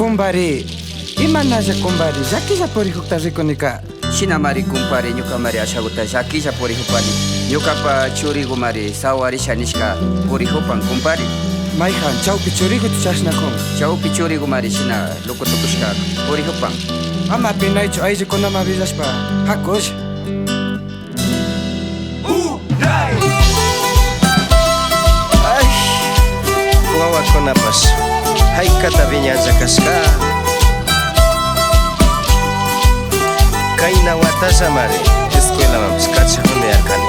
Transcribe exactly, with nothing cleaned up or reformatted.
Kumpari, imanalla kumpari, llakilla purikukta rikunika. Shinamari kumpari, ñukamari ashaguta llakilla purikupani. Ñukapa churigumari sawarisha nishka purikupan kumpari. Mayjan, chawpi churiguchu chashnakun? Chawpi churigumari shina luku tukushka purikupan. Ama pinaychu ayllukunaman willashpa, hakulla. Ay, wawakunapash haykata wiñanlla kashka. Kayna watallamari escuelamanpash kachajunayarkani.